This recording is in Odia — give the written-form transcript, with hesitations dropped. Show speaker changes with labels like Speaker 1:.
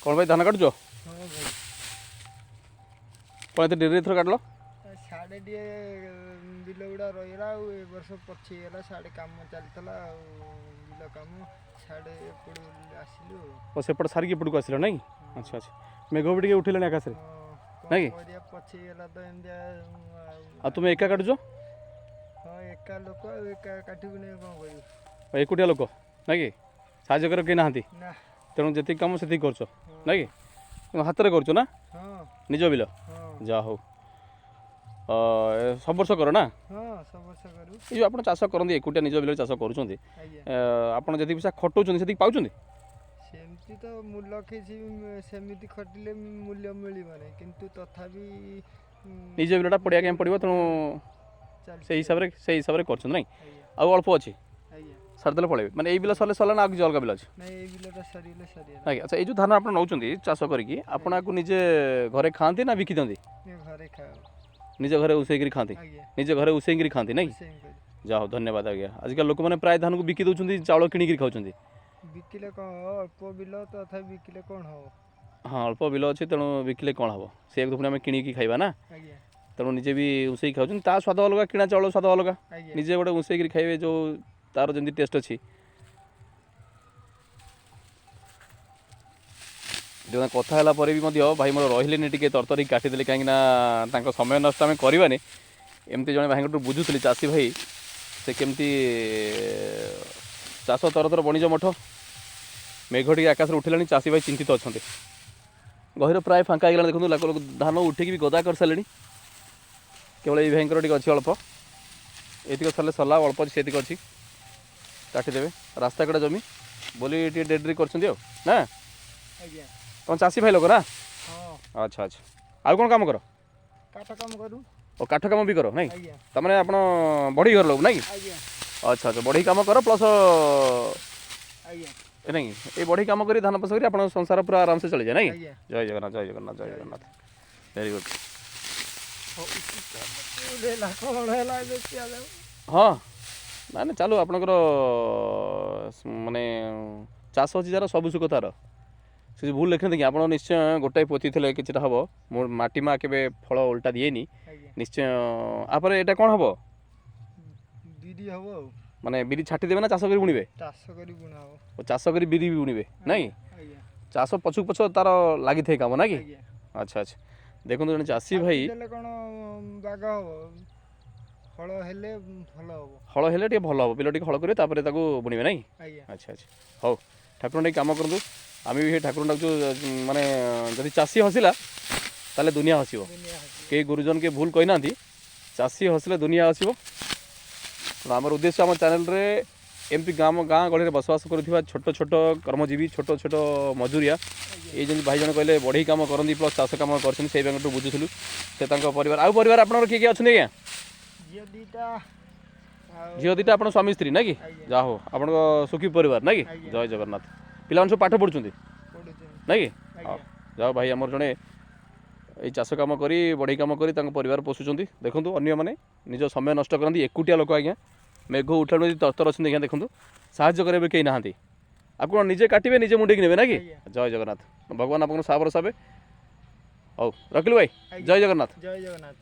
Speaker 1: କ'ଣ ଭାଇ ଧାନ କାଟୁଛ?
Speaker 2: ହଁ ଭାଇ।
Speaker 1: କ'ଣ ଏତେ ଡେରିରେ ଏଥର କାଟିଲ?
Speaker 2: ସାଡ଼େ ଟିକେ ବିଲ ଗୁଡ଼ା ରହିଗଲା, ଆଉ ଏ ବର୍ଷ ପଛେଇଗଲା। ସାଡ଼େ କାମ ଚାଲିଥିଲା, ଆଉ ବିଲ କାମ ସାଡ଼େ ଏପଟୁ ଆସିଲୁ ଆଉ।
Speaker 1: ଓ, ସେପଟ ସାରିକି ଏପଟକୁ ଆସିଲ ନାଇଁ? ଆଚ୍ଛା, ମେଘ ବି ଟିକେ ଉଠିଲାଣି ଆକାଶରେ।
Speaker 2: ହଁ,
Speaker 1: ନାଇଁ
Speaker 2: କଣ
Speaker 1: କି?
Speaker 2: କରିବା, ପଛେଇଗଲା ତ ଏମିତିଆ ଆଉ।
Speaker 1: ଆଉ ତୁମେ ଏକା କାଟୁଛ?
Speaker 2: ହଁ, ଏକା ଲୋକ ଆଉ, ଏକା କାଟିବୁ ନାହିଁ, କ'ଣ କରିବୁ?
Speaker 1: ଆଉ ଏକୁଟିଆ ଲୋକ ନାଇଁ କି? ସାହାଯ୍ୟ କରିବାକୁ କେହି ନାହାନ୍ତି?
Speaker 2: ନା।
Speaker 1: ତେଣୁ ଯେତିକି କାମ ସେତିକି କରୁଛ?
Speaker 2: ହଁ।
Speaker 1: ନାଇଁ କି? ତୁମେ ହାତରେ କରୁଛ ନା?
Speaker 2: ହଁ।
Speaker 1: ନିଜ ବିଲ?
Speaker 2: ହଁ।
Speaker 1: ଯାହା ହଉ, ସବୁ ବର୍ଷ କର ନା?
Speaker 2: ହଁ, ସବୁ ବର୍ଷ କରୁ।
Speaker 1: ଏଇ ଯେଉଁ ଆପଣ ଚାଷ କରନ୍ତି, ଏକୁଟିଆ ନିଜ ବିଲରେ ଚାଷ କରୁଛନ୍ତି,
Speaker 2: ଆଜ୍ଞା।
Speaker 1: ଆପଣ ଯେତିକି ପଇସା ଖଟଉଛନ୍ତି ସେତିକି ପାଉଛନ୍ତି?
Speaker 2: ସେମିତି ତ ମୂଲ କିଛି ସେମିତି ଖଟିଲେ ମୂଲ୍ୟ ମିଳିବ ନାହିଁ, କିନ୍ତୁ ତଥାପି
Speaker 1: ନିଜ ବିଲଟା ପଡ଼ିଆ କାଇଁ ପଡ଼ିବ, ତେଣୁ
Speaker 2: ଚାଲିଛି।
Speaker 1: ସେଇ ହିସାବରେ କରୁଛନ୍ତି ନାଇଁ?
Speaker 2: ଆଜ୍ଞା।
Speaker 1: ଆଉ ଅଳ୍ପ ଅଛି?
Speaker 2: ଆଜ୍ଞା।
Speaker 1: ସାରିଦେଲେ ପଳେଇବେ। ମାନେ ଏଇ ବିଲ ସରିଲେ ସରିଲା ନା ଆଉ କିଛି ଅଲଗା ବିଲ ଅଛି?
Speaker 2: ନାଇଁ, ଏଇ ବିଲଟା ସରିଗଲେ ସରିଗଲା।
Speaker 1: ନାଇଁ, ଆଚ୍ଛା, ଏଇ ଯେଉଁ ଧାନ ଆପଣ ନେଉଛନ୍ତି ଚାଷ କରିକି, ଆପଣ ଆକୁ ନିଜେ ଘରେ ଖାଆନ୍ତି ନା ବିକି ଦିଅନ୍ତି?
Speaker 2: ଏ ଘରେ ଖାଅ।
Speaker 1: ନିଜ ଘରେ ଉଷେଇକିରି ଖାଆନ୍ତି?
Speaker 2: ଆଜ୍ଞା।
Speaker 1: ନିଜ ଘରେ ଉଷେଇକିରି ଖାଆନ୍ତି ନାଇଁ?
Speaker 2: ସେମ୍ କରି।
Speaker 1: ଯାହା ହଉ, ଧନ୍ୟବାଦ ଆଜ୍ଞା। ଆଜିକାଲି ଲୋକମାନେ ପ୍ରାୟ ଧାନକୁ ବିକି ଦେଉଛନ୍ତି, ଚାଉଳ କିଣିକିରି ଖାଉଛନ୍ତି।
Speaker 2: ବିକିଲେ କ'ଣ ହବ? ଅଳ୍ପ ବିଲ, ତଥାପି ବିକିଲେ କ'ଣ ହବ?
Speaker 1: ହଁ, ଅଳ୍ପ ବିଲ ଅଛି, ତେଣୁ ବିକିଲେ କ'ଣ ହେବ? ସେଇଆକୁ ପୁଣି ଆମେ କିଣିକି ଖାଇବା ନା?
Speaker 2: ଆଜ୍ଞା।
Speaker 1: ତେଣୁ ନିଜେ ବି ଉଷେଇକି ଖାଉଛନ୍ତି, ତା ସ୍ୱାଦ ଅଲଗା, କିଣା ଚାଉଳ ସ୍ୱାଦ ଅଲଗା।
Speaker 2: ଆଜ୍ଞା।
Speaker 1: ନିଜେ ଗୋଟେ ଉଷେଇକିରି ଖାଇବେ ଯେଉଁ, ତାର ଯେମିତି ଟେଷ୍ଟ ଅଛି। ଯେଉଁ କଥା ହେଲା ପରେ ବି ମଧ୍ୟ ଭାଇ ମୋର ରହିଲେନି, ଟିକେ ତରତରି କାଟିଦେଲେ, କାହିଁକିନା ତାଙ୍କ ସମୟ ନଷ୍ଟ ଆମେ କରିବାନି। ଏମିତି ଜଣେ ଭାଇଙ୍କଠୁ ବୁଝୁଥିଲି, ଚାଷୀ ଭାଇ ସେ କେମିତି ଚାଷ ତରତର ବଣିଜ ମଠ। ମେଘ ଟିକେ ଆକାଶରେ ଉଠିଲାଣି, ଚାଷୀ ଭାଇ ଚିନ୍ତିତ ଅଛନ୍ତି। ଗହିର ପ୍ରାୟ ଫାଙ୍କା ହେଇଗଲାଣି। ଦେଖନ୍ତୁ, ଲୋକ ଲୋକ ଧାନ ଉଠିକି ବି ଗଦା କରିସାରିଲେଣି। କେବଳ ଏଇ ଭାଇଙ୍କର ଟିକେ ଅଛି ଅଳ୍ପ। ଏତିକ ସରିଲେ ସରିଲା, ଅଳ୍ପ ଅଛି, ସେତିକି ଅଛି, କାଟିଦେବେ। ରାସ୍ତା କଡ଼ ଜମି ବୋଲି ଟିକେ ଡେରି କରିଛନ୍ତି ଆଉ ନା?
Speaker 2: ଆଜ୍ଞା।
Speaker 1: ତମ ଚାଷୀ ଭାଇ ଲୋକ ନା?
Speaker 2: ହଁ।
Speaker 1: ଆଚ୍ଛା, ଆଉ କ'ଣ କାମ କର?
Speaker 2: କାଠ କାମ କରୁ।
Speaker 1: ଓ, କାଠ କାମ ବି କର ନାଇଁ?
Speaker 2: ଆଜ୍ଞା।
Speaker 1: ତାମାନେ ଆପଣ ବଢ଼େଇ ଘର ଲୋକ ନାଇଁ କି?
Speaker 2: ଆଜ୍ଞା।
Speaker 1: ଆଚ୍ଛା, ବଢ଼େଇ କାମ କର ପ୍ଲସ୍
Speaker 2: ଆଜ୍ଞା।
Speaker 1: ନାଇଁ, ଏଇ ବଢ଼େଇ କାମ କରି ଧାନ ଚାଷ କରି ଆପଣଙ୍କ ସଂସାର ପୁରା ଆରାମସେ ଚଳିଯାଏ ନାଇଁ?
Speaker 2: ଆଜ୍ଞା।
Speaker 1: ଜୟ ଜଗନ୍ନାଥ, ଜୟ ଜଗନ୍ନାଥ, ଜୟ ଜଗନ୍ନାଥ। Very good.
Speaker 2: ହେଲା, କ'ଣ ହେଲା ଏବେ ଯାଉ।
Speaker 1: ହଁ, ନାଇଁ ନାଇଁ, ଚାଲୁ। ଆପଣଙ୍କର ମାନେ ଚାଷ ଅଛି ଯାର, ସବୁ ସୁଖ ତାର। ସେ ଭୁଲ ଲେଖିନାହାନ୍ତି କି? ଆପଣ ନିଶ୍ଚୟ ଗୋଟାଏ ପୋତି ଥିଲେ କିଛିଟା ହେବ। ମୋ ମାଟି ମା କେବେ ଫଳ ଓଲଟା ଦିଏନି।
Speaker 2: ଆଜ୍ଞା।
Speaker 1: ନିଶ୍ଚୟ। ଆପରେ ଏଇଟା କ'ଣ ହେବ?
Speaker 2: ବିରି ହବ ଆଉ।
Speaker 1: ମାନେ ବିରି ଛାଟି ଦେବେ ନା ଚାଷ କରି ବୁଣିବେ?
Speaker 2: ଚାଷ କରି ବୁଣା ହବ।
Speaker 1: ଓ, ଚାଷ କରି ବିରି ବି ବୁଣିବେ ନାଇଁ?
Speaker 2: ଆଜ୍ଞା।
Speaker 1: ଚାଷ ପଛକୁ ପଛ ତାର ଲାଗିଥାଏ କାମ ନାଇଁ କି?
Speaker 2: ଆଜ୍ଞା।
Speaker 1: ଆଚ୍ଛା, ଦେଖନ୍ତୁ ଜଣେ ଚାଷୀ ଭାଇ।
Speaker 2: ଦେଲେ କ'ଣ ବାଗ ହବ? ହଳ ହେଲେ ଭଲ ହବ।
Speaker 1: ହଳ ହେଲେ ଟିକେ ଭଲ ହେବ। ବିଲ ଟିକେ ହଳ କରିବେ, ତାପରେ ତାକୁ ବୁଣିବେ ନାଇଁ?
Speaker 2: ଆଜ୍ଞା।
Speaker 1: ଆଚ୍ଛା, ହଉ, ଠାକୁରଙ୍କ ଟିକେ କାମ କରନ୍ତୁ। ଆମେ ବି ସେ ଠାକୁରଙ୍କୁ ଡାକୁଛୁ। ମାନେ ଯଦି ଚାଷୀ ହସିଲା ତାହେଲେ ଦୁନିଆ ହସିବ।
Speaker 2: ଦୁନିଆ ହସିବ।
Speaker 1: କେହି ଗୁରୁଜନ କିଏ ଭୁଲ କହିନାହାନ୍ତି। ଚାଷୀ ହସିଲେ ଦୁନିଆ ହସିବ। ତେଣୁ ଆମର ଉଦ୍ଦେଶ୍ୟ ଆମ ଚ୍ୟାନେଲରେ ଏମିତି ଗାଁ ଗାଁ ଗହଳିରେ ବସବାସ କରୁଥିବା ଛୋଟ ଛୋଟ କର୍ମଜୀବୀ, ଛୋଟ ଛୋଟ ମଜୁରିଆ, ଏଇ ଯେମିତି ଭାଇ ଜଣେ କହିଲେ ବଢ଼େଇ କାମ କରନ୍ତି ପ୍ଲସ୍ ଚାଷ କାମ କରିଛନ୍ତି, ସେଇ ଭାଇଙ୍କଠୁ ବୁଝୁଥିଲୁ। ସେ ତାଙ୍କ ପରିବାର, ଆଉ ପରିବାର ଆପଣଙ୍କର କିଏ କିଏ ଅଛନ୍ତି ଆଜ୍ଞା?
Speaker 2: ଝିଅ 2ଟା ଆଉ।
Speaker 1: ଝିଅ 2ଟା, ଆପଣ ସ୍ୱାମୀ ସ୍ତ୍ରୀ ନାଇଁ କି?
Speaker 2: ଆଜ୍ଞା।
Speaker 1: ଯାହା ହଉ, ଆପଣଙ୍କ ସୁଖୀ ପରିବାର ନାଇଁ କି?
Speaker 2: ଆଜ୍ଞା।
Speaker 1: ଜୟ ଜଗନ୍ନାଥ। ପିଲାମାନେ ସବୁ ପାଠ ପଢ଼ୁଛନ୍ତି?
Speaker 2: ପଢୁଛନ୍ତି।
Speaker 1: ନାଇଁ କି?
Speaker 2: ଆଜ୍ଞା।
Speaker 1: ଯାହା ହଉ, ଭାଇ ଆମର ଜଣେ ଏଇ ଚାଷ କାମ କରି, ବଢ଼େଇ କାମ କରି ତାଙ୍କ ପରିବାର ପୋଷୁଛନ୍ତି। ଦେଖନ୍ତୁ, ଅନ୍ୟମାନେ ନିଜ ସମୟ ନଷ୍ଟ କରନ୍ତି। ଏକୁଟିଆ ଲୋକ ଆଜ୍ଞା। ମେଘ ଉଠାଣୁ ତରତର ଅଛନ୍ତି ଆଜ୍ଞା। ଦେଖନ୍ତୁ, ସାହାଯ୍ୟ କରିବା କେହି ନାହାନ୍ତି। ଆପଣ ନିଜେ କାଟିବେ, ନିଜେ ମୁଣ୍ଡେଇକି ନେବେ ନା କି?
Speaker 2: ଆଜ୍ଞା।
Speaker 1: ଜୟ ଜଗନ୍ନାଥ। ଭଗବାନ ଆପଣଙ୍କୁ ସାହା ଭରସା ହେବେ। ହଉ, ରଖିଲୁ ଭାଇ।
Speaker 2: ଆଜ୍ଞା।
Speaker 1: ଜୟ ଜଗନ୍ନାଥ।
Speaker 2: ଜୟ ଜଗନ୍ନାଥ।